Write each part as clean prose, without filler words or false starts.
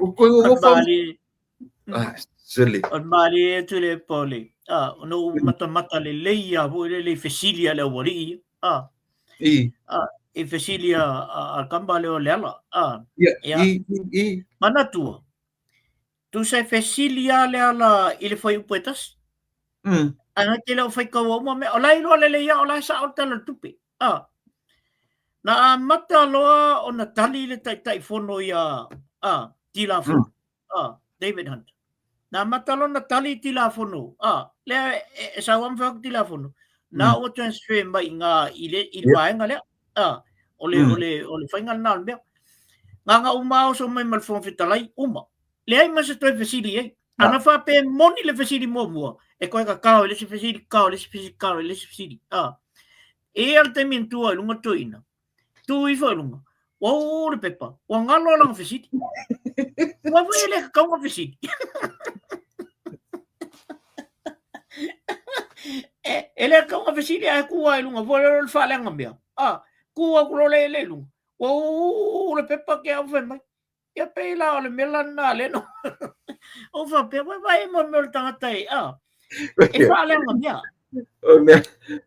O koe O o fa. Malie. Ah, silly. O malie e tule pole. Ah, o no matamata le lei a foi le lei fesili a le aualii. Ah. I. Ah, i fesili a kamba le o le ala. Ah. Ia, Ia. i, i, i. Manatua. Tusa e fesili a le ala i le fuaiupu e tasi. Ae na te le o faitaua uma mea. O la e iloa lelei lava o la e sao le Tala o le Tupe. A. Na amata loa ona tali le Taitaifono ia a Tilafono, a David Hunter. Na amata loa ona tali Tilafono, a lea e, e sau lava ma fai atu Tilafono. Na ua transfer mai i ngā i le, i le vaega lea. A, o le, o le, o le faiga lena o le mea. Nganga uma oso mai ma le Fofoga Fetalai, uma. Leai ma se toe fesili i ai. Ana faapea e moni le fesili muamua, e koe kakao i le isi fesili, kakao i le isi fesili, kakao i le isi fesili. A. E i ai le taimi na tu ai i luga toeaina, tu ifo i luga, ua uu le pepa, ua galo lana fesili. Ua foi e le kakau na fesili. E, e le kakau na fesili ae tu ai i luga, foi le faaleaga mea. A, tu atu loa le le i luga, ua uu le pepa ke au fai mai. Ia pei la o le mea la lena lea na ou faapea, vai vai mo mea o le tagata e, a, e faaleaga mea. O mea,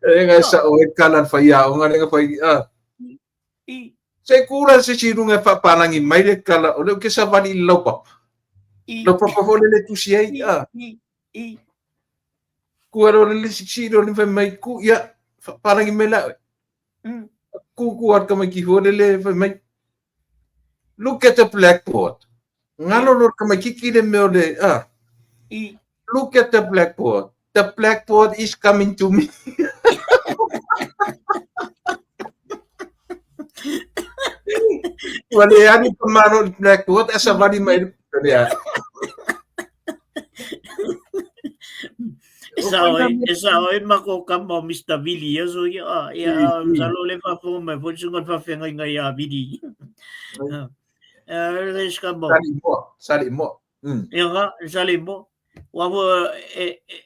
e ngai sa o e kala whai a o ngā whai a. I. Se kura se si runga e whapalangi mai le kala, o leo ke sa wali i laupapa. I. Laupapa fo le le tusi ai, a. I, i. Kua ro le si si ro le whai mai ku, ia, whapalangi mai la. Ku ku ar kama ki fo le le whai mai. Look at the blackboard. Ngalo lo ka makiki le mea o le, ah. I. Look at the blackboard. The blackboard is coming to me. Ua le alu ka malo i le blackboard, a savali mai le lea. E sao ai, e sao ai ma ko kama o Mr. Vili ia so ia, ah, ia, ah, masalo le faafofoga mai foi le susuga i le faafeagaiga ia Vili. Ah, le isi kama o- Sali moa, sali moa. Ia nga, le sali moa. Ua ua, e, e,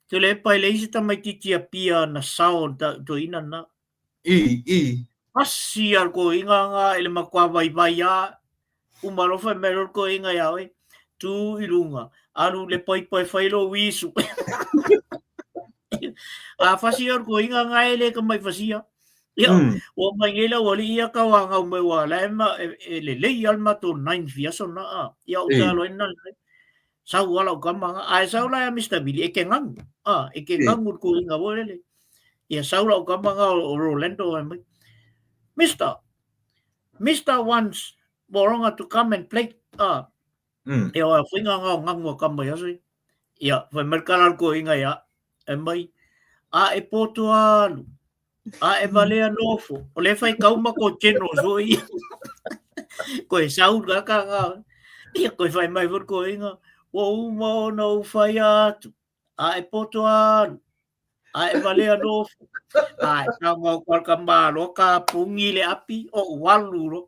te le pai le isi tamaitiiti Apia na sao ta toeaina na. I, i. Pasi a le koiga nga i le matua vaivai a, uma loa fai mai loa le koiga ia oe, tu i luga, alu i le paipa e fai lou isu. A fasi o le koiga nga e le ka mai fasia. Ia, ua mai nei le aualii ia tauagau mai ua la e, ma, e, e lelei a le matou ninth i aso na a. Ia ou te alo ai na lenei. Sau a lau kama nga. Ae sau la ia Mr. Billy, e ke ngagu. A, e ke ngagu le koiga foi lele. Ia sau lau kama nga o Rolando fai mai. Mister, Mister wants Moronga to come and play. A, ia oa whainga nga o ngagu a kama ia sui. Ia, fai mai le kala le koiga ia, e mai, a e poto alu. A e valea nofo. O le whai kau ma ko general foi. Koe sau ka ka nga. Ia koe whai mai foi koiga. Ua uma ona ou whai atu. A e poto alu. A e valea nofo. Ae, ka ngau koa ka malo, ka pungi le api, o ualu ro.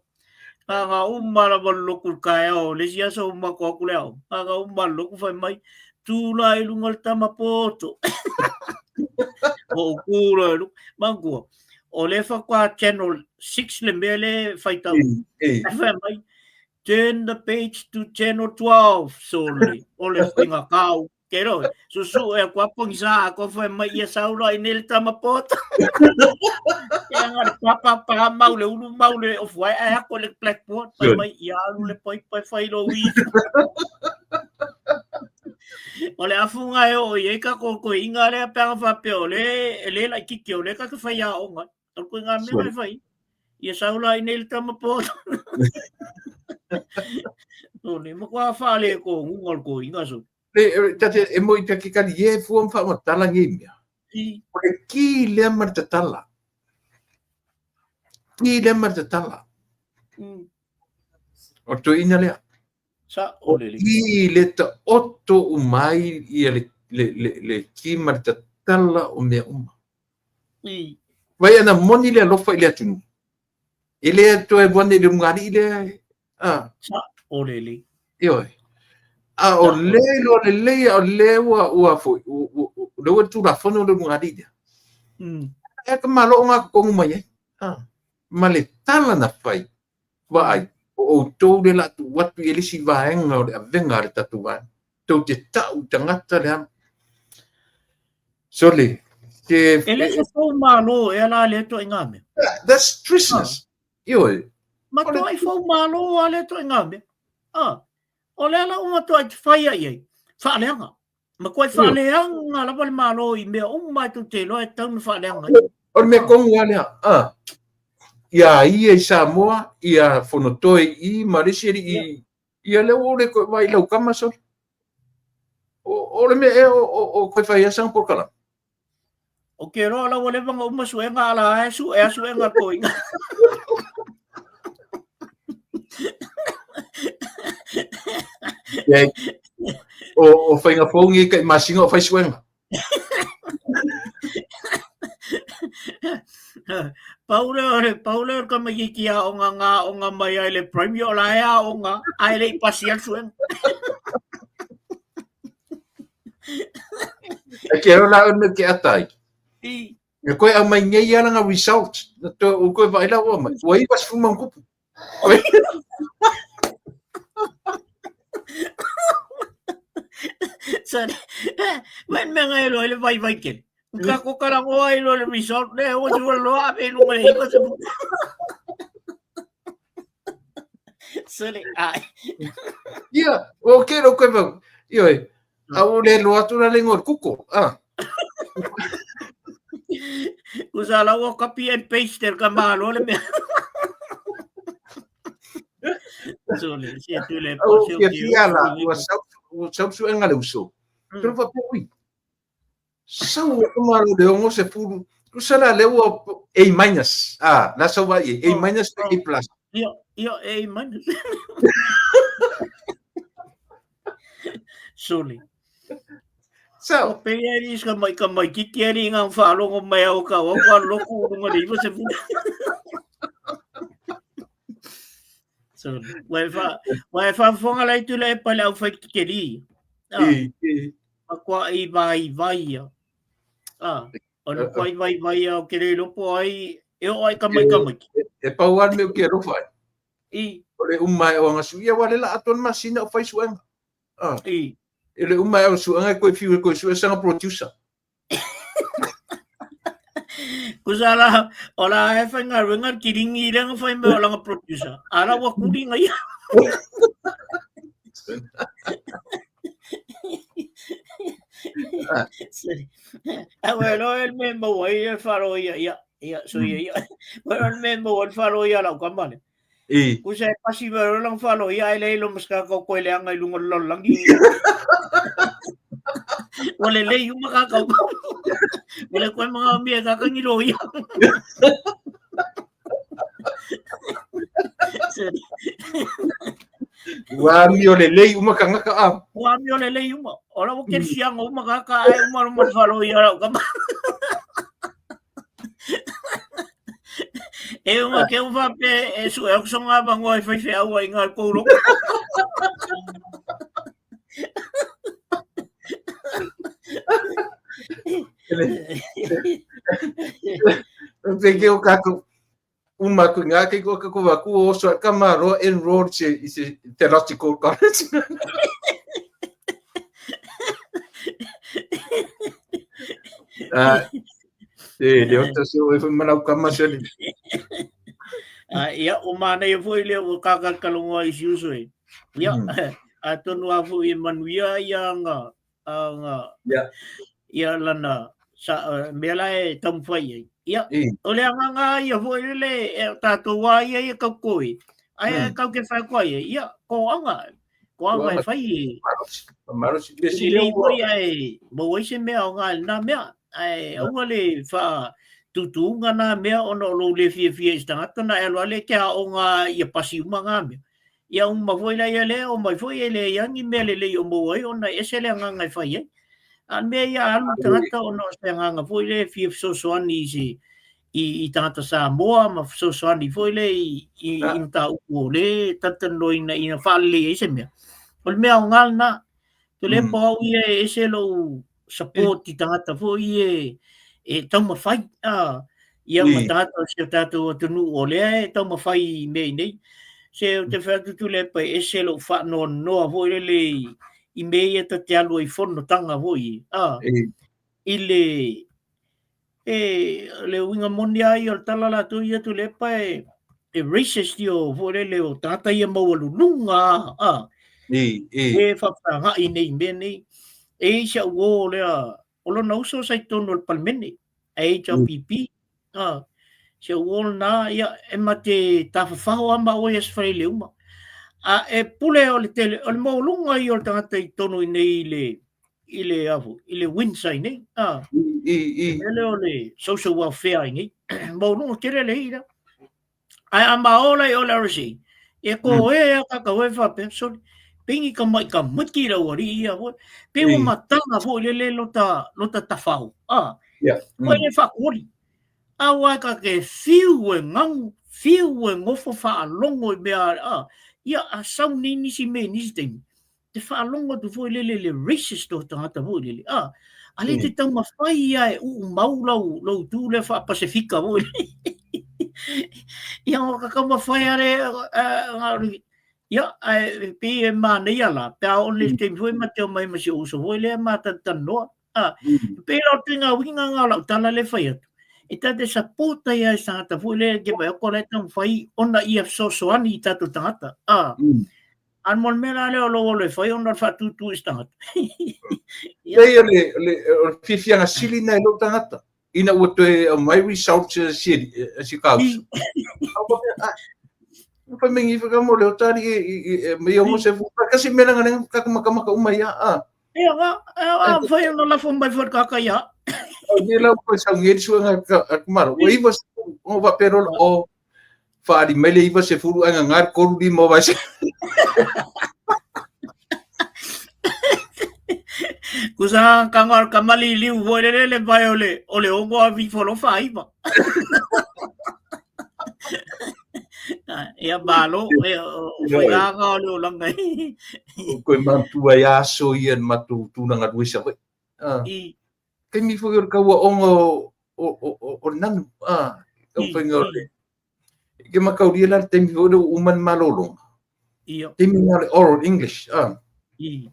Ka ngā uma lava le loku le kaeao, le isi aso uma ko aku le ao. Ka ngā uma le loku whai mai, tū la i lunga le tama poto. O u kū la i lunga. Mangua, o le whakwa channel 6 le mea le whaitau. E, e. Whai mai, turn the page to channel 12, sole. O le whainga kau. Ke roe, susu e kua pongisa a kua whai mai ia saura i nei le tama poto. Ke anga le papa pa mau le ulu mau le ofu ai ai ako le blackboard whai mai ia alu le pai pai whai lo ui. O le afunga e o i e ka ko ko inga le peanga whapea o le e le lai kiki o le ka ka whai a onga. O koe ngā mea e whai. Ia saura i nei le tama poto. O ne ma kua whale ko ngunga ko inga so. Le, tate, e moi pea ke kani, e fua mwha ma tala ngi mea. I. O le ki lea ma le tatala. Ki lea ma le tatala. O to ina lea. Sa, o le le. Ki le ta oto umai ia le, le, le, le ki ma le tatala o mea uma. I. Vai ana moni le alofa i le atunu. E le toe wane le ungalii lea. Ah. Sa, o le le. Ioe. A o le loa lelei a o le ua ua foi le ua tulafono le lugalii lea. E ka malo o ngā kokongu mai ai. Ah. Ma le tala na fai vaai. Outou le la tuu atu i le isi vaega o le avega a le tatou vaega. Tou te tau i tagata le a. Sole, te... E le se fou malo e ala le to inga mea. That's treasonous. Ioe. Ma to ai fou malo a le to inga mea. Ah, o le ala uma to ai te whai ai ai. Whaaleanga. Ma koe whaaleanga lava le malo i mea uma e tu te loa e tau na whaaleanga ai. O le mea kongu a lea. Ah. Ia ia i Samoa, ia Fonotoe i ma le isi i ia lea ua le koe vai lau kama sole. O le mea e o koe whai asanga polokalame. O ke roa la ua leva nga uma suega ala e su e suega koinga. Yeah. O whainga fōngi kai masinga o whai suega. Paule o le paule o ka mai ki a onga nga onga mai ai le prime o la e a onga ai le pasi al suega. E ke la o me ke atai. I. E koe au mai nei ala nga results. Na to o koe vai la o mai. Ua iwa sfu mangupu. Sorry. Men me ngai lo le vai vai ke. Ka ko kara ko ai lo le result le o tu lo a pe lu mai ko se. Sorry. Ai. Ia, o ke lo koe vau. Ioe. A o le lo atu la le ngor kuko. Ah. Usa la o copy and paste ka malo le mea. Sorry, se tu le O ke fia la, ua sau ua sau suenga le uso. Pero fa pe ui. Sau o malo le ongo se fulu. Usa la le ua A minus. Ah, la sau vai A minus A plus. Ia, ia A minus. Sorry. So, o pe ia is ka mai ka mai ki ki ari ngā whaalongo mai au ka o ka loko o ngā iwa se fu. So, wai fa wai fa fonga lai tu le pa le au whai ki keri. I, i. A kua i vai vai ia. Ah, o le kua i vai vai ia o ke le lopo ai e o ai ka mai ka mai. E pau an me o ke alofa ai. I. O le uma e o anga su ia wale la atoa masina o whai suenga. Ah. I. E le uma e o suenga e koe fiu e koe sue sanga producer. Kusa la, o la e whai ngā ruenga ki ringi i renga whai mea o langa producer. Ara wa kuri nga ia. Sorry. A wai lo el me mo ai e wharo ia, ia, ia, so ia, ia. Wai lo el me mo el wharo ia lau kamane. I. Kusa e pasi wai lo lang wharo ia ele ilo maska kau koe le anga i lunga lo langi. Ua le lei uma kakau. Ua le koe mga mea kakangi lo ia. Sorry. Ua amio le lei uma kangaka a. Ua amio le lei uma. Ora ua ke sianga uma kaka ai uma ruma wharo i arau kama. E uma ke uma pe e su e okuso ngā mangoa i whaiwhe aua i ngā kouro. Te ke o kātou uma ku ngā kei ko ka ku o so ka maro enrolled se i se theological college. Ah, e le ota se o e manau ka masali. Ah, ia o mana ia foi le o kaka kalongoa i siuso e. Ia, atonu a foi e manuia ia nga anga yeah. ia lana sa mea la e taumafai ai. Ia, o le agaga ia foi lele e tatou a ia ia kau koe. Ai kau ke whai koe ia, ia, ko anga, ko anga e whai e. Marosi, le si leo ua. Ai, mo ai se mea o ngā nā mea, ai, aua le wha tutuunga nā mea ona o lou le fia fia i se tangata na e aloa le ke a o ngā ia pasi uma ngā mea. Ia uma foi la ia lea, o mai foi e le ia ni mea lelei o maua ai ona e ese le agaga e fai ai. A o le mea ia alu le tagata ona o se agaga foi lea e fia fesoasoani i se i tagata Samoa ma fesoasoani foi lea i mataupu o lea e talatalanoaina ina faalelei ai se mea. O le mea aoga lena. Te le po au ia e ese lou support i tagata foi e e taumafai a ia ma tagata o si o tatou atunuu o lea e taumafai i mea i nei. Se ou te fai atu Tuilaepa e ese lou faanoanoa foi lele i mea ia ta te alu ai i fonotaga foi, a, i le, e, le uiga moni lava ia o le tala latou ia Tuilaepa e, e racist ia o foi lele o tagata ia maualuluga a, e faafesagai nei i mea nei. E i ai si au uo lea, o lona uso sa i totonu o le Palemene, a HRPP, a, si au uo lena, ia, e ma te tafafaho lava maua i Aso Faraile uma. A e pule o le tele, o le maualuga ia o le tagata i totonu i nei i le, i le, a foi, i le WINSA i nei, a, I. le mea lea o le social welfare i nei, maualuga tele le i la. Ae a ma o la i o le RSA, e ko e a ka ka e faapea, sorry, pengi ka mai ka mati la ua ri ia foi. Pe ua matala foi le le lota, lota tafao. A, yeah. Le whakuoli. A ua ka ke fiu e ngangu, fiu e ngofo whaalongo i mea, a, ia a sau ni nisi me nisi taimi. Te faalogo atu foi lele le racist o tagata foi lele. A, a le te taumafai ia e uu mau lau, lou tu lea faa-Pasefika foi lele. Ia, o ka taumafai a le, ia, ae pei e manaia la, pe a oo nei i le taimi foi ma te omai ma si ou uso foi lea ma talatalanoa. A, pei la o le ituaiga uiga lena o lau tala lea e fai atu, e ta te support ai lava i se tagata foi lea ke vaai atu o la e taumafai ona ia fesoasoani i tatou tagata. A, A mo le mea la lea o lou olo e fai ona o le faatūtū i se tagata. Ia. Leai, o le, o le, o le fiafiaga sili lena i lou tagata, ina ua toe aumai results a si, a si kauso. Fai mai ngi whaka mo le o tari e, e, e, e mai o mo se fu. Kasi mea langa lenga kaka makamaka uma ia. A. Ia, a, a, a, fai ona lafo mai fai kaka ia. O ni lau koe sau ngeri suenga ka kumaro. Ua iwa se o va pero o Whaari mai le 90 ai ngā koru lima o vaise. Kusa ka ngā ka mali liu voi le le vai o le o le ongo a vi folo whaiva. Ia malo, ia o whaiganga o le olanga. Koe mantua i aso ia matu tūnanga ruisa wai. I. Taimi foi o le kauaʻoga o le nanu, a, au faiga o le, ke makaulia la le taimi foi lea ua uma le malologa. Ia. Taimi na le oral English, a. I.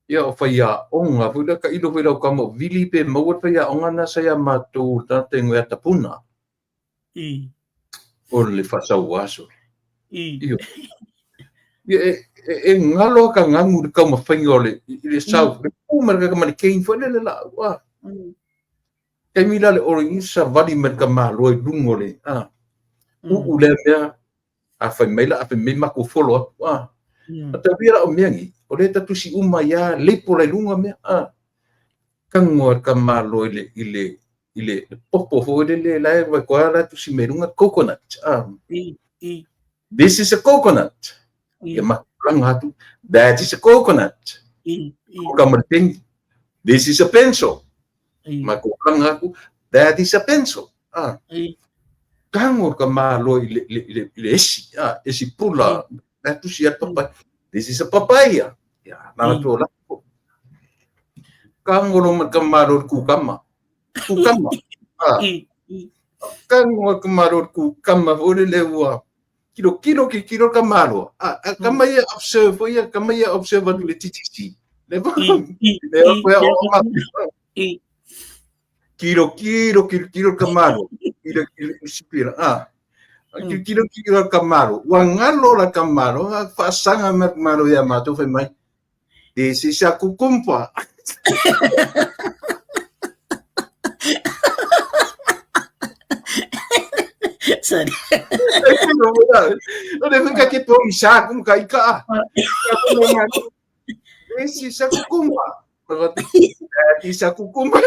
Ia, o faiaoga foi lea, tailo foi lau tama o Vili pe maua le faiaoga na sa ia matou le tagata e ngoe atapuna. I. O le faasau aso. I. Io. Ia, e, e, e ngalo a ka ngamu le taumafaiga o le, i le sau, le pū ma le kaka ma le cane foi lele laau, a. Taimi la le oro i savali mai le tamaloa i luga o le, a. Uu lea mea, a fai mai la, a fai mai matou follow atu, a. A tauia la o mea nei, o lea e tatusi uma ai lava label ai luga mea, a. Tago a le tamaloa i le, i le, i le popo foi lele la e vai koa la tusi mai luga coconut, a. I. This is a coconut. Ia ma langa atu, that is a coconut. I. Ka ma le peni, this is a pencil. Ma ko langa atu, that is a pencil. A. Tango ka malo i le, i le, i le, i le esi, a, esi pula, la tusi a papa, this is a papaya. Ia, nā tō la. Ka ngolo ma ka malo le kukama. Kukama. A. Ka ngolo ka malo le kukama, o le le ua. Kilo kilo ki kilo ka malo. A, a ka mai e observe foi ia, ka mai e observe atu le TTC. Le va. Le o koe o ma. Kilo kilo kilo kilo ka malo. Kilo kilo sipira. A. Kilo kilo kilo ka malo. Ua ngalo la ka malo, a faasaga mai ka malo ia matou fai mai. This is a cucumber. Sorry. O le fika ke po isa ku ka ika. This is a cucumber. That is a cucumber.